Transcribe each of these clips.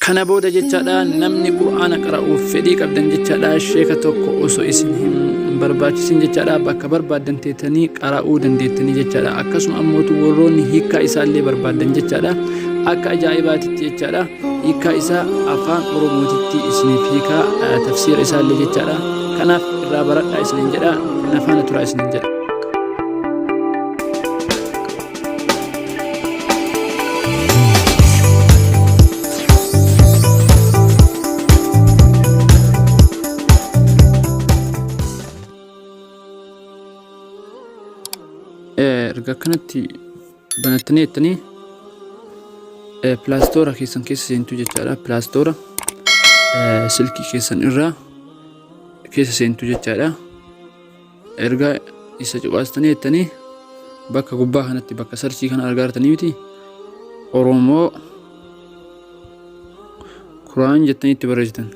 Kana booda jechaadha namni Qur'aana qara'uuf fedhii qabdan jechaadha sheeka tokko osoo isin hin barbaachisin jechaadha bakka barbaaddan teettanii qara'uu dandeettanii jechaadha. Akkasuma ammootu warroonni hiikkaa isaallee barbaaddan jechaadha akka ajaa'ibaatitti jechaadha hiikkaa isaa afaan Oromootitti isiniif hiikaa tafsiira isaallee jechaadha. Kanaaf irraa baradhaa isiniin jedha na faana turaa isiniin jedha. Erga akkanatti banattanii jettanii pilaastoora keessan keessa seentu jechaadha. Pilaastoora silkii keessan irraa keessa seentu jechaadha. Erga isa cuqaastanii jettanii bakka gubbaa kanatti bakka sarchii kana argaa jirtanii miti Oromoo Quraan jettanii itti barreessitan.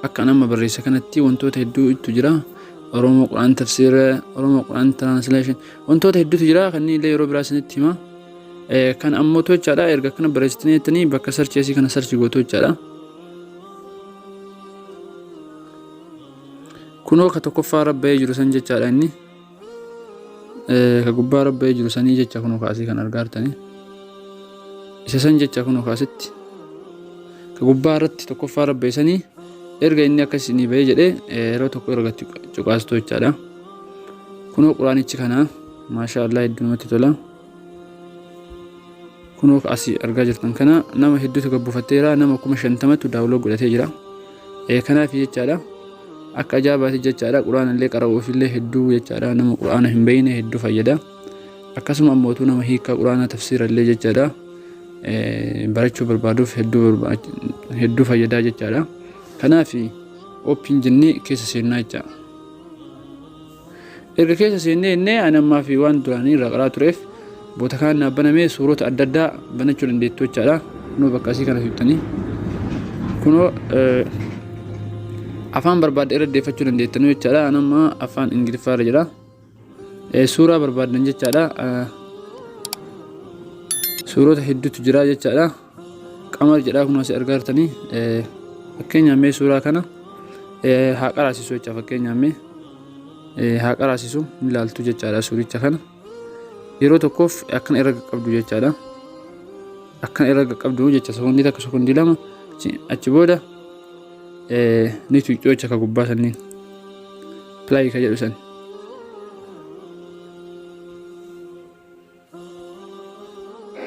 Akka an amma barreesse kanatti wantoota hedduutu jira. Oromoo Quraan tafsiira, Oromoo Quraan translation wantoota hedduutu jira. Kanneen illee yeroo biraa isinitti hima. Kan ammoo tochaadha. Erga akkana barreessitanii jettanii bakka sarchii asii kana sarchi gootu jechaadha. Kunoo ka tokkoffaa rabba'ee jiru san jechaadha inni. Ka gubbaa rabba'ee jiru sanii jecha kunoo kaasii kan argaa jirtanii. Isa san jecha kunoo kaasitti. Ka gubbaa irratti tokkoffaa rabba'e sanii erga inni akkas isinii ba'ee jedhee yeroo tokko erga cuqaastu jechaadha. Kunoo quraanichi kana maashaa Allah hedduu namatti tola. Kunoo asii argaa jirtan kana nama hedduutu gabbuufatteera nama 50,000tu daawuloo godhatee jira. Kanaaf jechaadha akka ajaa'ibaati jechaadha quraana illee qara'uuf illee hedduu jechaadha nama quraana hin beekne hedduu fayyada. Akkasuma ammootu nama hiikkaa quraana tafsiira illee jechaadha barachuu barbaaduuf hedduu fayyadaa jechaadha. Kanaaf ooppiin jennee keessa seennaa jechaadha. Erga keessa seennee jennee ani ammaa fi waan duraanii irraa qaraa tureef boota kaan naaf banamee suurota adda addaa banachuu dandeettu jechaadha. Kunoo bakka asii kana tuqxanii kunoo afaan barbaadde irra deeffachuu dandeettanii jechaadha. Ani amma afaan Ingiliffaa irra jira. Suuraa barbaaddan jechaadha. Suurota hedduutu jira jechaadha. Qamar jedhaa kunoo asii argaa jirtanii fakkeenyaaf mee suuraa kana haa qaraasisu jecha fakkeenyaaf mee haa qaraasisu ni ilaaltu jechaadha suuricha kana yeroo tokkoof akkana irra qaqqabdu jechaadha akkana irra qaqqabdu jecha sekondii takka sekondii lama achi booda ni tuqxu jecha ka gubbaa sanniin play ka jedhu san.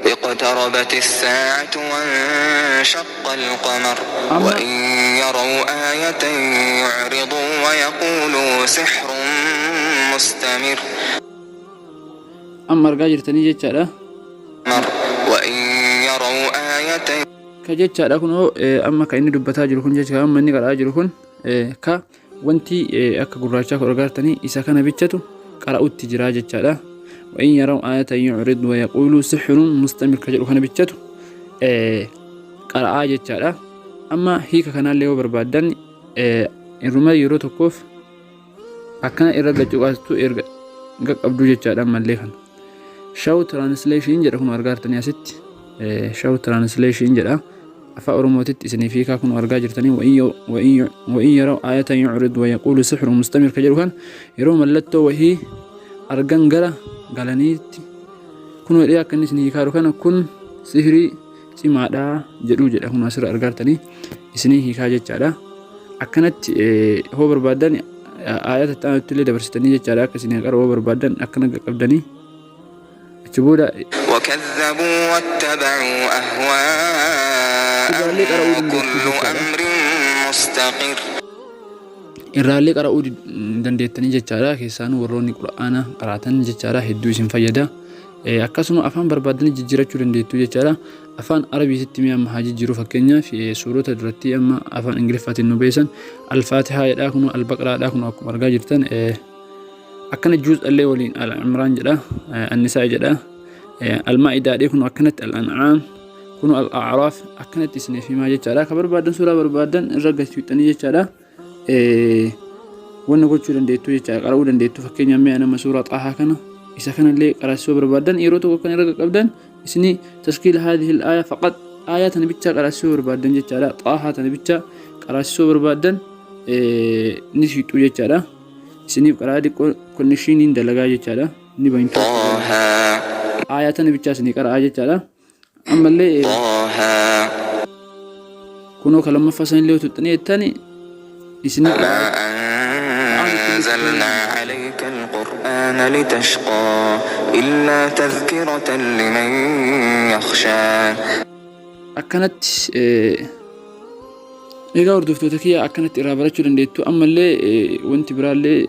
اقتربت الساعة وانشق القمر Amma وإن يروا آية يعرضوا ويقولوا سحر مستمر amma argaa jirtanii jechaadha. وإن يروا آية Ka jechaadha kunoo amma ka inni dubbataa jiru kun jecha amma inni qara'aa jiru kun ka Wanti akka gurraachaa kun argaa jirtanii isa kana bichatu qara'utti jira jechaadha. Wa'in yaraw aayatan yu'ridu wa yaquulu sihrun mustamir ka jedhu kana bichatu qara'aa jechaadha. Amma hiika kanaallee yoo barbaaddan irruma yeroo tokkoof akkana irra gacuqaastu erga qaqqabduu jechaadha ammallee kana. Show translation jedha kun argaa jirtanii asitti. Show translation jedha. Afaan Oromootitti isiniif hiikaa kun argaa jirtanii wa'in yeroo ayatan yu'rid wa yaquulu sixru mustamir ka jedhu kan yeroo mallattoo wahii argan gara galaniitti kun jedhee akka inni isin hiikaaru kana kun sihirii cimaadha jedhuu jedha kun asirra argaa jirtanii isinii hiikaa jechaadha. Akkanatti hoo barbaaddan ayata itti aanutti illee dabarsitanii jechaadha akka isin qara'uu barbaaddan akkana qaqqabdanii achi booda وكذبوا واتبعوا أهواءهم irraallee qara'uu dandeettu وكل jechaadha. أمر مستقر Irraallee qara'uu dandeettanii jechaadha keessaanuu warroonni qura'aana qaraatan jechaadha hedduu isin fayyada. Akkasuma afaan barbaaddanii jijjiirachuu dandeettu jechaadha. Afaan Arabiititti mee amma haa jijjiiru fakkeenyaaf suurota duratti amma afaan Ingiliffaatiin nu beesan Alfaatihaa jedhaa kun Albaqraadhaa kun akkuma argaa jirtan akkana juuz'allee waliin Al-Imraan jedha Annisaa jedha Almaa'idaadhee kun akkanatti Al-An'aam kun Al-A'raaf akkanatti isiniif himaa jechaadha. Ka barbaadan suuraa barbaadan irra gadi jechaadha. Wanna gochuu dandeettu jechaadha qara'uu dandeettu fakkeenyaaf mee nama suuraa Xaahaa kana Isa kanallee qaraasisuu barbaadan yeroo tokko kan irra qaqqabdan isinii tashkiil haadhihi aaya faqat, aayaa tana bichaa qaraasisuu barbaadan jechaadha. Xaahaa tana bichaa qaraasisuu barbaadan ni siixuu jechaadha. Isiniif qaraa xiqqoo connectioniin dalagaa jechaadha. Ni bantu. طه. Aayaa tana bichaa isinii qara'aa jechaadha. Ammallee طه. Kunoo kan lammaffaa sanillee tuxxanii jettani isinii ما qara'aa. أنزلنا عليك القرآن لتشقى إلا تذكرة لمن يخشى. Akkanatti egaa hordoftoota kiyya, akkanatti irraa barachuu dandeettu. Ammallee wanti biraallee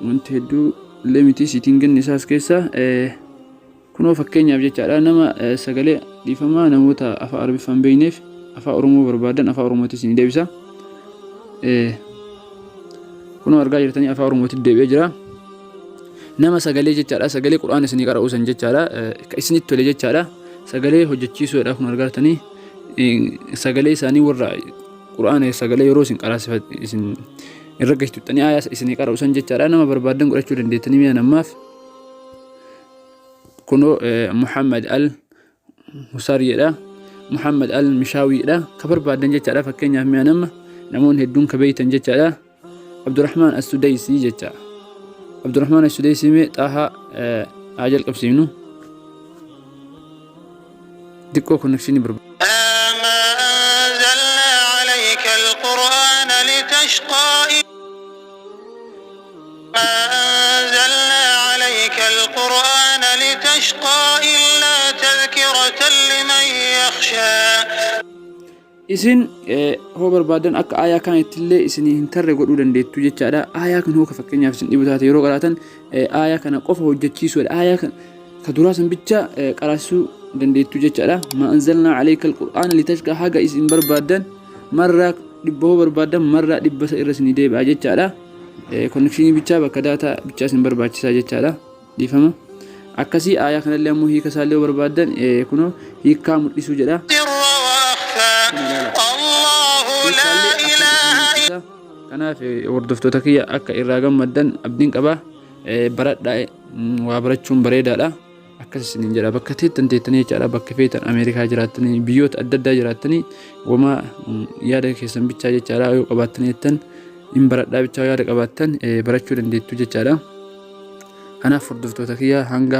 wanti hedduu illee miti, settingin isaas keessa kunoo fakkeenyaaf jechaadha, nama sagalee dhiifamaa namoota afaan Arabiffaa hin beekneef afaan Oromoo barbaadan afaan Oromootti isin deebisa. Kunoo argaa jirtanii, afaan Oromootti deebi'ee jira. Nama sagalee jechaadha, sagalee Qur'aana isinii qara'uu san jechaadha, ka isinitti tole jechaadha, sagalee hojjechiisuudha. Kun argaa jirtanii, sagalee isaanii warra Qur'aana sagalee yeroo isin qaraasifat isin irra gashtuttanii aayaa isinii qara'u san jechaadha, nama barbaadan godhachuu dandeettanii. Mi'a namaaf kunoo Muhammad al Husariidha, Muhammad al Mishaawiidha, ka barbaadan jechaadha. Fakkeenyaaf mi'a nama namoonni hedduun ka beeytan jechaadha, Abdurrahmaan As-Sudaysii jecha. Abdurrahmaan As-Sudaysii mee xaahaa haa jalqabsiifnu. Xiqqoo connectionii barbaada. ما أنزلنا عليك القرآن لتشقى ما أنزلنا عليك القرآن لتشقى إلا تذكرة لمن يخشى. Isin hoo barbaadan akka aayaa kana ittillee isinii hin tarre godhuu dandeettu jechaadha. Aayaa kan hoo ka fakkeenyaaf isin dhibu taate yeroo qaraatan aayaa kana qofa hojjechiisuudha. Aayaa kan ka duraa san bicha qaraasisuu dandeettu jechaadha. ما أنزلنا عليك القرآن لتشقى haga isin barbaadan marraa 100 hoo barbaadan marraa 100 isa irra isinii deebi'a jechaadha. Connectionii bichaa bakka data bichaa isin barbaachisaa jechaadha. Dhiifama. Akkasii aayaa kanallee ammoo hiika isaallee hoo barbaadan kunoo hiikkaa mul'isuu jedha. سر وأخفى. الله لا hiikkaallee akkana إله isin mul'isa. Kanaaf hordoftoota kiyya, akka irraa gammaddan abdiin qaba. Baradhaa, waa barachuun bareedaadha. Akkas isiniin jedha, bakka teettan teettanii jechaadha, bakka feetan Ameerikaa jiraattanii, biyyoota adda addaa jiraattanii, wamaa yaada keessan bichaa jechaadha yoo qabaattanii jettan hin baradhaa bichaa yaada qabaattan barachuu dandeettu jechaadha. Kanaaf hordoftoota kiyya hanga